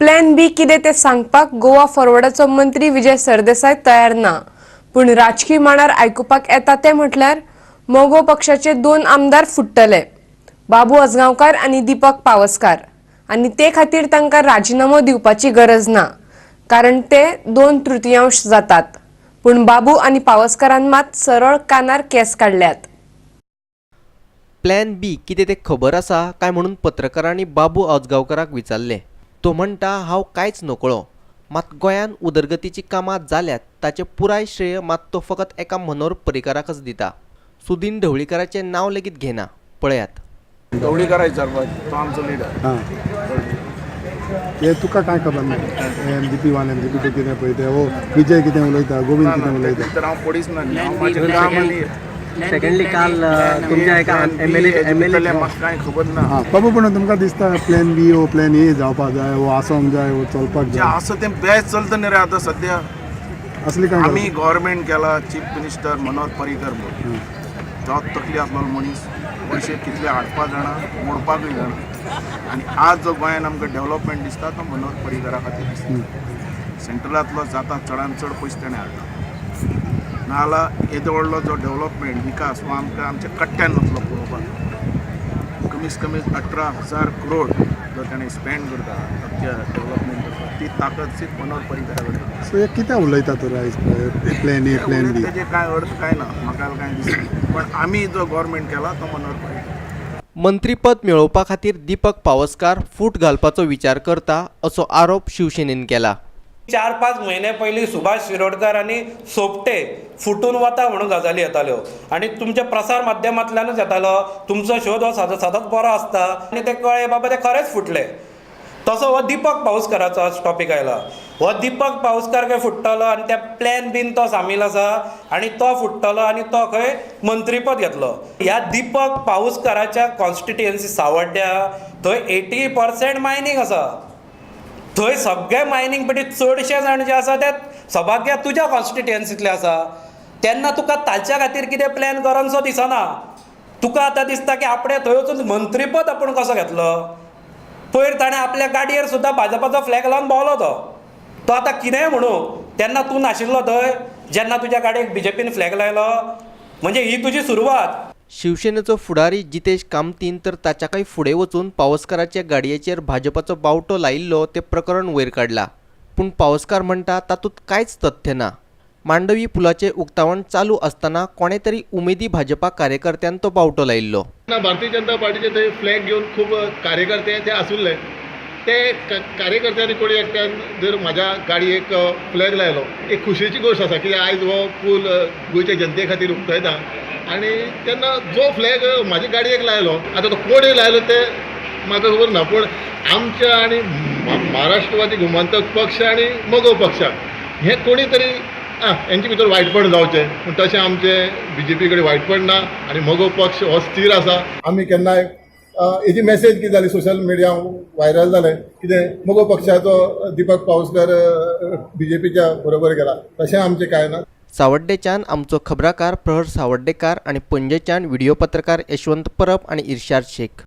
Plan बी कितें तें सांगपाक गोवा फॉरवर्डाचो मंत्री विजय सरदेसाय तयार ना. पूण राजकी माणार आयकुपाक येता तें म्हटल्यार मगो पक्षाचे 2 आमदार फुट्टले, बाबू आजगांवकार आनी दीपक पावसकार, आनी ते खातीर तांकां राजिनामो दिवपाची गरज ना, कारण ते 2/3 जातात. पूण बाबू आनी पावसकारान मात सरळ कानार केस काडल्यात. प्लॅन बी कितें तें खबर आसा काय म्हणून पत्रकारांनी बाबू आजगांवकाराक विचारलें. तो म्हणटा, हांव कांयच नकळो, मात गोंयांत उदरगतीचीं कामां जाल्यात ताचें पुराय श्रेय मात तो फकत एका मनोहर पर्रीकाराकच दिता. सुदीन ढवळीकाराचें नांव लेगीत घेना. पळयात. ढवळीकार विचारपाक, तो आमचो लिडर. हां, हे तुका कांय खबर ना? MGP 1 MGP 2 कितें पळय तें, हो विजय कितें उलयता, गोविंद कितें उलयता? तर हांव पडीच ना. हांव म्हाजें काम आनी सेकंडली काल तुमच्या एका एम एल ए म्हाका कांय खबर ना. हां बाबू, पूण तुमकां दिसता प्लॅन बी हो प्लॅन ए जावपाक जाय, हो आसोंक जाय, हो चलपाक जें जाय? आसा तें बेस्ट चलता न्ही रे आतां सद्या. असली कांय आमी गव्हर्मेंट केला चीफ मिनिस्टर मनोहर पर्रीकर म्हणून, जो तकली आसलेलो मनीस, पयशे कितले हाडपा जाणा, मोडपाकूय जाणा. आनी आज जो गोंयान आमकां डेव्हलपमेंट दिसता तो मनोहर पर्रीकरा खातीर दिसता. सेंट्रलांतलो जाता चडान चड पयशे ताणें हाडला, नाजाल्यार येदो व्हडलो जो डेव्हलपमेंट विकास हो आमकां आमच्या कट्ट्यान वतलो पळोवपाक. कमीत कमी 18,000 करोड जो ताणें स्पेंड करता आमच्या डेव्हलपमेंट करता, ती ताकद सीत मनोहर पर्रीकरा कडेन. सो हे कितें उलयता तर आयज प्लॅन ए प्लॅन बी? तेजे कांय अर्थ कांय ना, म्हाका कांय दिसना. पण आमी जो गव्हर्मेंट केला तो मनोहर पर्रीकर. मंत्रीपद मेळोवपा खातीर दीपक पावसकार फूट घालपाचो विचार करता असो आरोप शिवसेनेन केला. 4-5 म्हयने पयलीं सुभाष शिरोडकर आनी सोपटे फुटून वता म्हणून गजाली येताल्यो आनी तुमच्या प्रसार माध्यमांतल्यानूच येतालो. तुमचो शोध हो सदांच बरो आसता आनी ते कळ्ळें बाबा ते खरेंच फुटले. तसो हो दीपक पावसकाराचो आज टॉपीक आयला. हो दीपक पावसकार खंय फुट्टलो आनी त्या प्लॅन बीन तो सामील आसा आनी तो फुट्टलो आनी तो खंय मंत्रीपद घेतलो. ह्या दीपक पावसकाराच्या कॉन्स्टिट्युएन्सी सावड्ड्या थंय 80% मायनींग आसा. थंय सगळे मायनींग पटी चडशे जाण जे आसा ते सभाग्या तुज्या कॉन्स्टिट्युएन्सींतले आसा. तेन्ना तुका ताच्या खातीर कितें प्लॅन करनसो दिसना. तुका आतां दिसता की आपणें थंय वचून मंत्रीपद आपूण कसो घेतलो. पयर ताणें आपल्या गाडयेर सुद्दां भाजपाचो फ्लॅग लावन भोंवलो. तो तो आतां कितेंय म्हणू, तेन्ना तूं नाशिल्लो थंय जेन्ना तुज्या गाडयेक बीजेपीन फ्लॅग लायलो. म्हणजे ही तुजी सुरवात. शिवसेनेचो फुडारी जितेश कामतीन तर ताच्याकय फुडें वचून पावसकाराच्या गाडयेचेर भाजपाचो बावटो लायिल्लो तें प्रकरण वयर काडला. पूण पावसकार म्हणटा तातूंत कांयच तथ्य ना. मांडवी पुलाचें उक्तावण चालू आसतना कोणे तरी उमेदी भाजपा कार्यकर्त्यान तो बावटो लायिल्लो. ना, भारतीय जनता पार्टीचे थंय फ्लॅग घेवन खूब कार्यकर्ते ते आसुल्ले. ते कार्यकर्त्यांनी कोणी एकट्यान जर म्हाज्या गाडयेक फ्लॅग लायलो, एक खुशयेची गोश्ट आसा, कित्याक आयज हो पूल गोंयच्या जनते खातीर उक्तायता आनी तेन्ना जो फ्लॅग म्हाज्या गाडयेक लायलो, आतां तो कोणी लायलो ते म्हाका खबर ना. पूण आमच्या आनी महाराष्ट्रवादी गोमंतक पक्ष आनी मगो पक्षाक हें कोणी तरी आं हेंचे भितर वायटपण जावचें, पूण तशें आमचें बीजेपी कडेन वायटपण ना आनी मगो पक्ष हो स्थीर आसा. आमी केन्नाय हेजी मॅसेज कितें जाली, सोशल मिडिया व्हायरल जालें कितें, मगो पक्षाचो दीपक पावसकर बीजेपीच्या बरोबर गेला. तशें आमचें कांय ना. सावड्डेच्यान आमचो खबराकार प्रहर सावड्डेकार आनी पणजेच्यान व्हिडियो पत्रकार यशवंत परब आनी इर्शाद शेख.